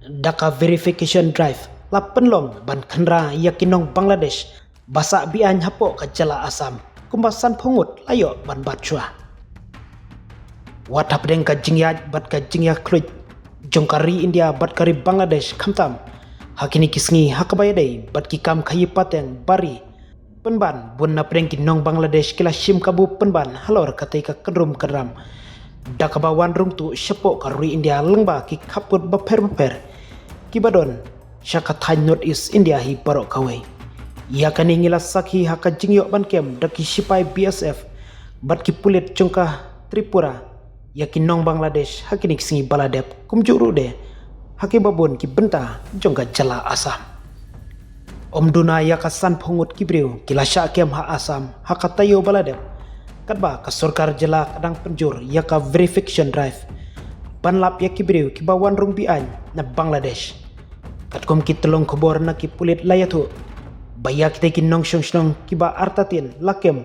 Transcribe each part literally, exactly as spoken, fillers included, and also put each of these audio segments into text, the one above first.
Da ka verification drive la pynlong ban khynra ïa ki nong Bangladesh ba sah be-aiñ hapoh ka jylla Assam kumba sanphew ngut la ïoh ban bat shuwa. Wat hapdeng ka jingïaid bad ka jingïakhluit jong ka ri India bad ka ri Bangladesh, khamtam ha kine ki sngi ha kaba ïadei bad ki kam khaïi pateng ba ri, pynban bun na pdeng ki nong Bangladesh ki la shim kabu pynban halor katei ka kynrum kynram da kaba wan rung tuh shapoh ka ri India lyngba ki khappud bapher bapher kiba don sha ka thaiñ North East India hi baroh kawei. Ïa kane ngi la sakhi ha ka jingïoh ban kem da ki shipai B S F bad ki pulit jong ka Tripura ïa ki nong Bangladesh ha kine ki sngi ba la dep, kumjuh ruh de ha kiba bun ki bynta jong ka jylla Assam. Ym duna ïa ka sanphew ngut ki briew ki la shah kem ha Assam ha ka taïew ba la dep, katba ka sorkar jylla ka dang pynjur ïa ka verification drive ban lap ïa ki briew kiba wan rung be-aiñ na Bangladesh. Katkum ki tyllong khubor na ki pulit la ïathuh ba ïa kitei ki nongshong shnong kiba artatien la kem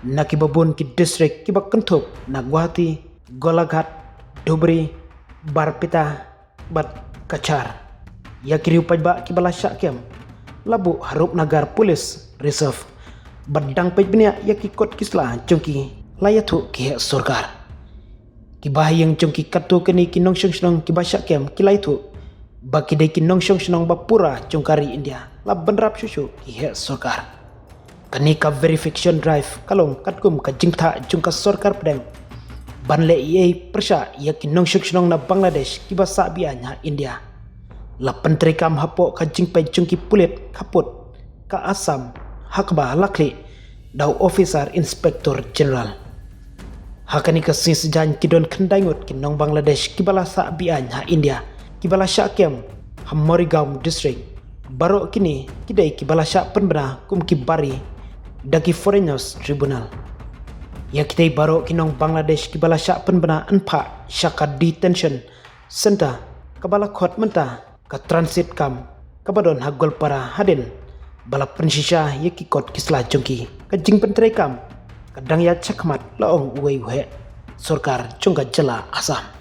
na kiba bun ki district kiba kynthup na Guwahati, Golaghat, Dhubri, Barpeta bad Cachar. Ïa ki riew paidbah kiba la shah kem la buh ha Rupnagar Police Reserve bad dang peit bniah ïa ki kot ki sla jong ki, la ïathuh ki heh sorkar. Kiba ha ïing jong ki katto katne ki nongshong shnong kiba shah kem ki la ïathuh ba ki dei ki nongshong shnong ba pura jong ka ri India, la bynrap shuh shuh ki heh sorkar. Kane ka verification drive ka long katkum ka jingthoh jong ka sorkar pdeng ban leh ei ei pyrshah ïa ki nongshong shnong na Bangladesh kiba sah be-aiñ ha India. La pyntreikam hapoh ka jingpeit jong ki pulit khappud ka Assam ha kaba la khlieh da u Officer Inspector General. Ha kane ka sngi Saitjaiñ ki don khyndai ngut ki nong Bangladesh kiba la sah be-aiñ ha India kiba la shah kem ha Morigaon District. Baroh kine ki dei kiba la shah pynbna kum ki bari da ki Foreigners Tribunal. Ïa kitei baroh ki nong Bangladesh kiba la shah pynbna yn phah sha ka detention center kaba la khot mynta ka transit camp kaba don ha Goalpara hadien ba la pynshisha ïa ki kot ki sla jong ki. Ka jingpyntreikam ka dang ïaid shakhmat, la ong uwei u heh sorkar jong ka jylla Assam.